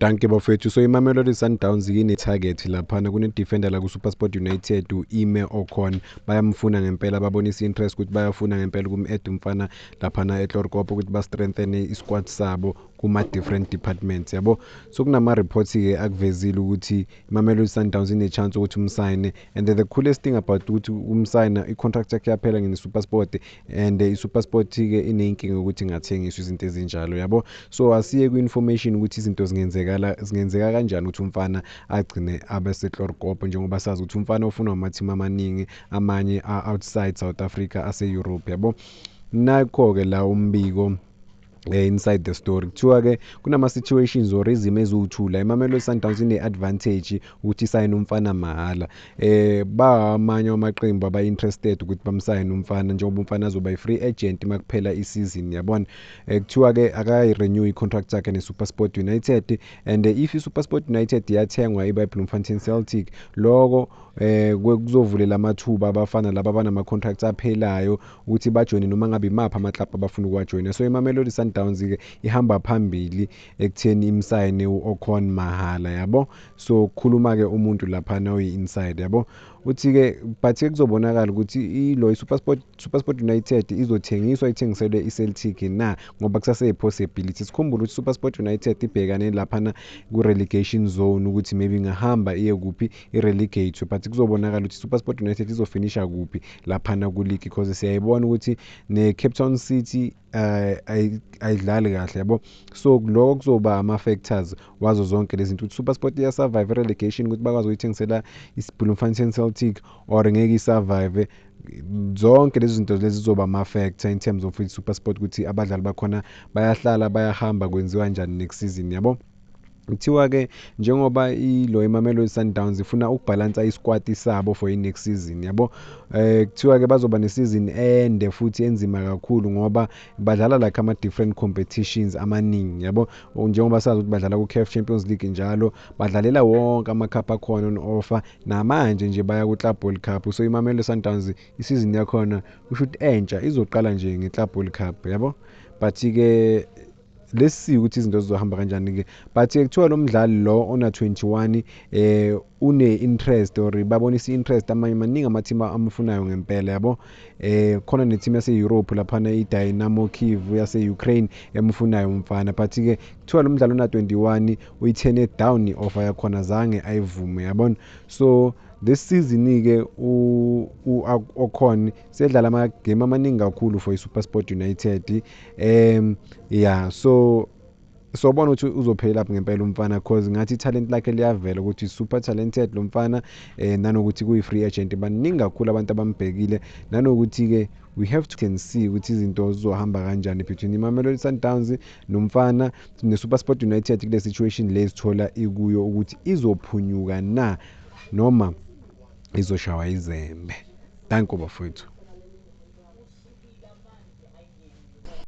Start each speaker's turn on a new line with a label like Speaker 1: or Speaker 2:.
Speaker 1: Dankie bafowethu. So iMamelodi Sundowns ine-target laphana kune-defender la ku-SuperSport United, u-Ime Okon. Bayamfuna ngempela, babonisa i-interest ukuthi bayafuna ngempela ukum-add umfana laphana eChloorkop ukuthi ba-strengthen i-squad sabo kuma-different departments, yabo. So kunama-reports-ke akuvezile ukuthi iMamelodi Sundowns ine-chance ukuthi umsayine, and the coolest thing about ukuthi umsayina, i-contract yakhe yaphela nge-SuperSport, and i-SuperSport-ke ineyinkinga yokuthi ingathengiswa izinto ezinjalo, yabo. So asiye kwi-information ukuthi izinto zingenzekala, zingenzeka kanjani ukuthi umfana agcine abe seChloorkop, njengoba sazi ukuthi umfana ufunwa ama-team amaningi, amanye outside South Africa, ase-Europe, yabo. Nakho-ke la umbiko, inside the story, kuthiwa-ke kunama-situations or izimo eziwu-two la iMamelodi Sundowns ine-advantage ukuthi isayine umfana mahhala. Ba amanye amaqembu aba-interested ukuthi bamsayine umfana, njengoba umfana azoba i-free agent makuphela isizini, yabona. Kuthiwa-ke akayi-renew i-contract yakhe ne-SuperSport United, and if i-SuperSport United iyathengwa iba i-Bloemfontein Celtic, loko kuzovulela amathuba abafana laba abanama-contracts aphelayo ukuthi bajoyine noma ngabe imaphi amaklabhu abafuna ukuwajoyina. So iMamelodi Sundowns-ke ihamba phambili ekutheni imsayine u-Okon mahhala, yabo. So kukhuluma-ke umuntu laphana oyi-inside, yabo. Uthi-ke but-ke kuzobonakala ukuthi ilo i-SuperSport United izothengiswa, ithengiselwe i-Celtic na, ngoba kusase-possibility. Sikhumbule ukuthi SuperSport United ibhekane laphana ku-relegation zone, ukuthi maybe ingahamba iye kuphi, i-relegate, but kuzobonakala ukuthi SuperSport United izofinisha kuphi laphana ku-league, because siyayibona ukuthi ne-Cape Town City ayidlali kahle, yabo. So lokho kuzoba ama-factors wazo zonke lezi zinto, ukuthi SuperSport iya-survive i-relegation, ukuthi bakwazi ukuyithengisela i-Bloemfontein Celtic, or ngeke i-survive. Zonke lezi zinto lezi zizoba ama-factor in terms of i-SuperSport, ukuthi abadlali bakhona bayahlala, bayahamba, kwenziwa njani next season, yabo. Kuthiwa-ke njengoba ilo iMamelodi Sundowns ifuna ukubhalansa i-squad sabo for i-next season, yabo. Kuthiwa-ke bazoba ne-season ende futhi enzima kakhulu, ngoba badlala like ama-different competitions amaningi, yabo, njengoba sazi ukuthi badlala ku-CAF Champions League njalo, badlalela wonke ama-cup akhona on offer, namanje nje baya ku-Club World Cup. So iMamelodi Sundowns isizini yakhona kusho ukuthi entsha izoqala nje nge-Club World Cup, yabo. But-ke let's see ukuthi izinto zizohamba kanjani-ke. But-ke kuthiwa lo mdlali lo ona 21 une-interest or babonisa i-interest, amanye maningi ama-team amfunayo ngempela, yabo. Khona ne-team yase-Europe laphana, i-Dynamo Kiev yase-Ukraine, emfunayo umfana, but-ke kuthiwa lo mdlali ona 21 uyi-turn down i-offer yakhona, zange ayivume, yabona. So this season-ke u-Okon sedlala ama-game amaningi kakhulu for i-SuperSport United. Yeah, so sobona ukuthi uzophela lapho ngempela umfana, cause ngathi i-talent lakhe liyavela ukuthi super talented lo mfana, nanokuthi kuyi-free agent, baningi kakhulu abantu abambhekile, nanokuthi-ke we have to can see ukuthi izinto zizohamba kanjani between iMamelodi Sundowns nomfana ne-SuperSport United kule situation le sithola ikuyo, ukuthi izophunyuka na noma izoshawa izembe. Danko bafowethu.